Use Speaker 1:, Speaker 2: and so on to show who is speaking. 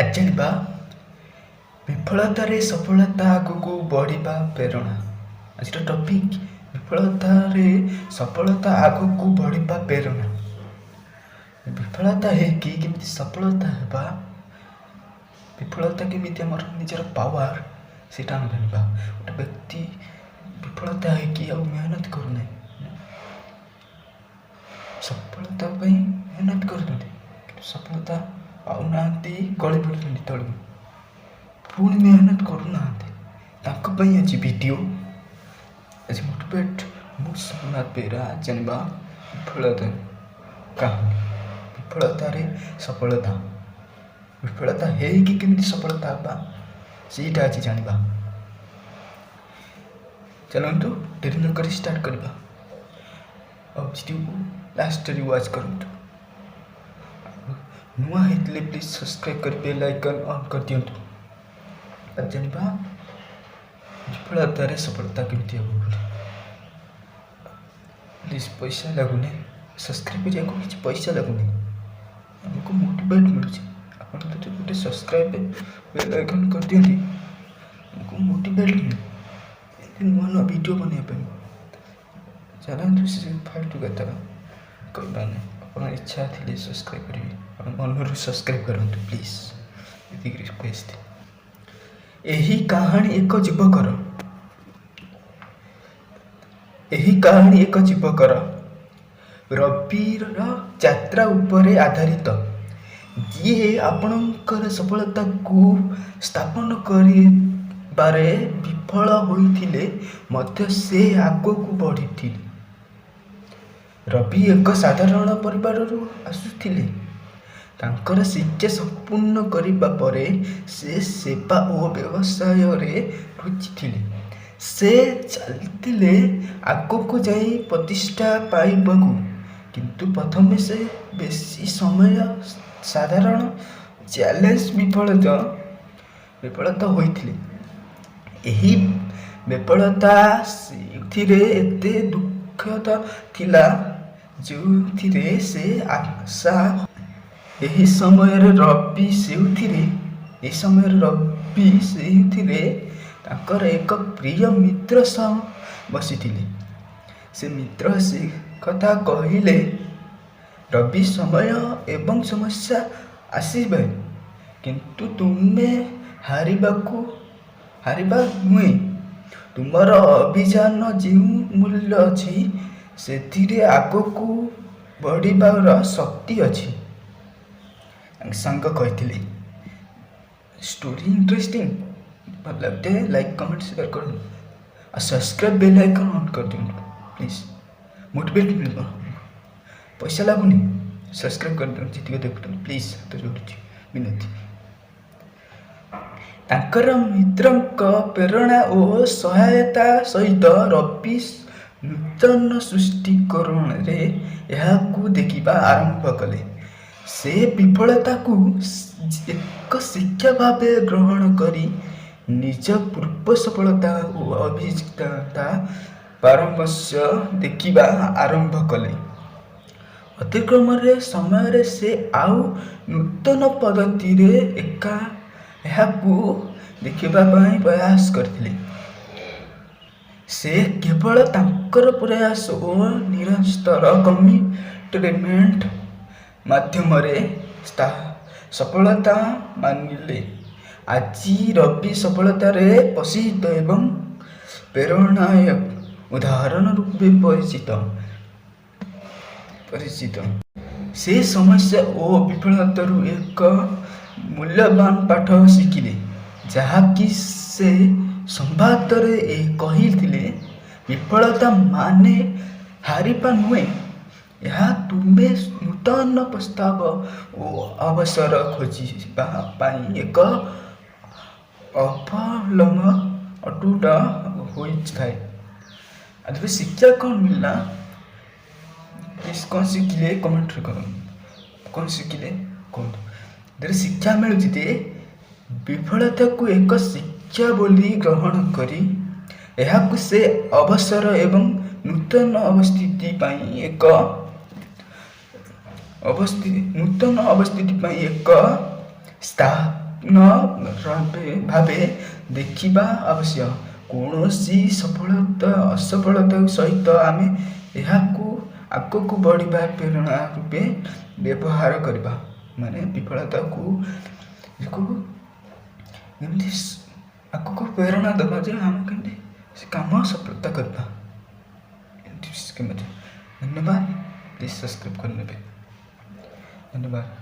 Speaker 1: ଆଜି ଜାଣିବା ବିଫଳତାରେ ସଫଳତା ଆଗକୁ ବଢ଼ିବା ପ୍ରେରଣା। ଆଜିର ଟପିକ୍ ବିଫଳତାରେ ସଫଳତା ଆଗକୁ ବଢ଼ିବା ପ୍ରେରଣା। ବିଫଳତା ହେଇକି କେମିତି ସଫଳତା ହେବା, ବିଫଳତା କେମିତି ଆମର ନିଜର ପାୱାର, ସେଇଟା ଆମେ ଜାଣିବା। ଗୋଟେ ବ୍ୟକ୍ତି ବିଫଳତା ହେଇକି ଆଉ ମେହନତ କରୁନାହିଁ। ସଫଳତା ପାଇଁ ମେହନତ କରୁଛନ୍ତି, କିନ୍ତୁ ସଫଳତା ପାଉନାହାନ୍ତି, ଗଳି ପଡ଼ୁଛନ୍ତି ତଳକୁ, ପୁଣି ମେହନତ କରୁନାହାନ୍ତି। ତାଙ୍କ ପାଇଁ ଆଜି ଭିଡ଼ିଓ, ଆଜି ମୋଟିଭେଟ୍। ମୁଁ ସୋମନାଥ ବେହେରା। ଜାଣିବା ବିଫଳତା କାହାଣୀ, ବିଫଳତାରେ ସଫଳତା, ବିଫଳତା ହେଇକି କେମିତି ସଫଳତା ହେବା, ସେଇଟା ଆଜି ଜାଣିବା। ଚାଲନ୍ତୁ, ଡେରି ନ କରି ଷ୍ଟାର୍ଟ କରିବା। ଆଉ ଭିଡ଼ିଓକୁ ଲାଷ୍ଟରେ ୱାଚ୍ କରନ୍ତୁ। ନୂଆ ହେଇଥିଲେ ପ୍ଲିଜ୍ ସବସ୍କ୍ରାଇବ୍ କରି ବେଲ୍ ଆଇକନ୍ ଅନ୍ କରିଦିଅନ୍ତୁ। ଆଜି ଜାଣିବା ବିଫଳତାରେ ସଫଳତା କେମିତି ହେବ ବୋଲି। ପ୍ଲିଜ୍, ପଇସା ଲାଗୁନି। ସବସ୍କ୍ରାଇବ୍ କରିବାକୁ କିଛି ପଇସା ଲାଗୁନି, ଆମକୁ ମୋଟିଭେଟ୍ ମିଳୁଛି। ଆପଣ ଯଦି ଗୋଟେ ସବସ୍କ୍ରାଇବ୍, ବେଲ୍ ଆଇକନ୍ କରିଦିଅନ୍ତି, ଆମକୁ ମୋଟିଭେଟ୍ ମିଳେ ଏମିତି ନୂଆ ନୂଆ ଭିଡ଼ିଓ ବନେଇବା ପାଇଁ। ଚାଲନ୍ତୁ, ସେ ଫାଲତୁ କଥା କହିବା ନାହିଁ। ଆପଣ ଇଚ୍ଛା ଥିଲେ ସବସ୍କ୍ରାଇବ୍ କରିବେ। ଆପଣ ମନରୁ ସବସ୍କ୍ରାଇବ୍ କରନ୍ତୁ ପ୍ଲିଜ୍, ଏତିକି ରିକ୍ୱେଷ୍ଟ। ଏହି କାହାଣୀ ଏକ ଯୁବକର ଏହି କାହାଣୀ ଏକ ଯୁବକର ରବିର ଯାତ୍ରା ଉପରେ ଆଧାରିତ, ଯିଏ ଆପଣଙ୍କର ସଫଳତାକୁ ସ୍ଥାପନ କରିବାରେ ବିଫଳ ହୋଇଥିଲେ ମଧ୍ୟ ସେ ଆଗକୁ ବଢ଼ିଥିଲେ। ରବି ଏକ ସାଧାରଣ ପରିବାରରୁ ଆସୁଥିଲେ। ତାଙ୍କର ଶିକ୍ଷା ସମ୍ପୂର୍ଣ୍ଣ କରିବା ପରେ ସେ ସେବା ଓ ବ୍ୟବସାୟରେ ରୁଚି ଥିଲେ। ସେ ଚାଲିଥିଲେ ଆଗକୁ ଯାଇ ପ୍ରତିଷ୍ଠା ପାଇବାକୁ, କିନ୍ତୁ ପ୍ରଥମେ ସେ ବେଶୀ ସମୟ ସାଧାରଣ ଚ୍ୟାଲେଞ୍ଜ ବିଫଳତା ହୋଇଥିଲେ। ଏହି ବିଫଳତା ସେଥିରେ ଏତେ ଦୁଃଖଦ ଥିଲା, ଯେଉଁଥିରେ ସେ ଆଶା ଏହି ସମୟରେ ରବି ସେଇଥିରେ ତାଙ୍କର ଏକ ପ୍ରିୟ ମିତ୍ର ସହ ବସିଥିଲେ। ସେ ମିତ୍ର ସେ କଥା କହିଲେ, "ରବି, ସମୟ ଏବଂ ସମସ୍ୟା ଆସିବେ, କିନ୍ତୁ ତୁମେ ହାରିବା ନୁହେଁ। ତୁମର ଅଭିଯାନ ଯେଉଁ ମୂଲ୍ୟ ଅଛି, ସେଥିରେ ଆଗକୁ ବଢ଼ିବାର ଶକ୍ତି ଅଛି," ତାଙ୍କ ସାଙ୍ଗ କହିଥିଲେ। ଷ୍ଟୋରି ଇଣ୍ଟରେଷ୍ଟିଂ, ଭଲ ଲାଗୁଥାଏ, ଲାଇକ୍, କମେଣ୍ଟ, ସେୟାର କରନ୍ତୁ ଆଉ ସବସ୍କ୍ରାଇବ୍, ବେଲ୍ ଆଇକନ୍ ଅନ୍ କରିଦିଅନ୍ତୁ ପ୍ଲିଜ୍। ମୋଟିଭେଟ୍ ମିଳିବ। ପଇସା ଲାଗୁନି, ସବସ୍କ୍ରାଇବ୍ କରିଦିଅନ୍ତୁ ଯେତିକି ଦେଖୁଛନ୍ତି। ପ୍ଲିଜ୍, ହାତ ଯୋଡ଼ୁଛି, ବିନତି। ତାଙ୍କର ମିତ୍ରଙ୍କ ପ୍ରେରଣା ଓ ସହାୟତା ସହିତ ରବି ନୂତନ ଦୃଷ୍ଟିକୋଣରେ ଏହାକୁ ଦେଖିବା ଆରମ୍ଭ କଲେ। ସେ ବିଫଳତାକୁ ଏକ ଶିକ୍ଷା ଭାବେ ଗ୍ରହଣ କରି ନିଜ ପୂର୍ବ ସଫଳତା ଓ ଅଭିଜ୍ଞତା ପରାମର୍ଶ ଦେଖିବା ଆରମ୍ଭ କଲେ। ଅତିକ୍ରମରେ ସମୟରେ ସେ ଆଉ ନୂତନ ପଦ୍ଧତିରେ ଏହାକୁ ଦେଖିବା ପାଇଁ ପ୍ରୟାସ କରିଥିଲେ। ସେ କେବଳ ତାଙ୍କର ପ୍ରୟାସ ଓ ନିରନ୍ତର କମିଟମେଣ୍ଟ ମାଧ୍ୟମରେ ସଫଳତା ମାନିଲେ। ଆଜି ରବି ସଫଳତାରେ ପ୍ରସିଦ୍ଧ ଏବଂ ପ୍ରେରଣାଦାୟକ ଉଦାହରଣ ରୂପେ ପରିଚିତ। ସେ ସମସ୍ୟା ଓ ବିଫଳତାରୁ ଏକ ମୂଲ୍ୟବାନ ପାଠ ଶିଖିଲେ, ଯାହାକି ସେ ସମ୍ବାଦରେ କହିଥିଲେ, "ବିଫଳତା ମାନେ ହାରିବା ନୁହେଁ। ଏହା ତୁମେ ନୂତନ ପ୍ରସ୍ତାବ ଓ ଅବସର ଖୋଜିବା ପାଇଁ ଏକ ଅବଲମ୍ବ ଅଟୁଟ ହୋଇଥାଏ।" ଆଜିର ଶିକ୍ଷା କ'ଣ ମିଳିଲା? ପ୍ଲିଜ୍, କ'ଣ ଶିଖିଲେ କମେଣ୍ଟରେ କରନ୍ତୁ। କ'ଣ ଶିଖିଲେ କୁହନ୍ତୁ। ଏଥିରେ ଶିକ୍ଷା ମିଳୁଛି ଯେ ବିଫଳତାକୁ ଏକ ଶିକ୍ଷା ବୋଲି ଗ୍ରହଣ କରି ଏହାକୁ ସେ ଅବସର ଏବଂ ନୂତନ ଅବସ୍ଥିତି ପାଇଁ ଏକ ସ୍ୱପ୍ନ ଭାବେ ଦେଖିବା ଆବଶ୍ୟକ। କୌଣସି ସଫଳତା ଅସଫଳତା ସହିତ ଆମେ ଏହାକୁ ଆଗକୁ ବଢ଼ିବା ପ୍ରେରଣା ରୂପେ ବ୍ୟବହାର କରିବା। ମାନେ ବିଫଳତାକୁ ଏମିତି ଆଗକୁ ପ୍ରେରଣା ଦେବା ଯେ ଆମେ କେମିତି ସେ କାମ ସଫଳତା କରିବା କେମିତି। ଧନ୍ୟବାଦ। ପ୍ଲିଜ୍ ସବସ୍କ୍ରାଇବ୍ କରିନେବେ। ଧନ୍ୟବାଦ।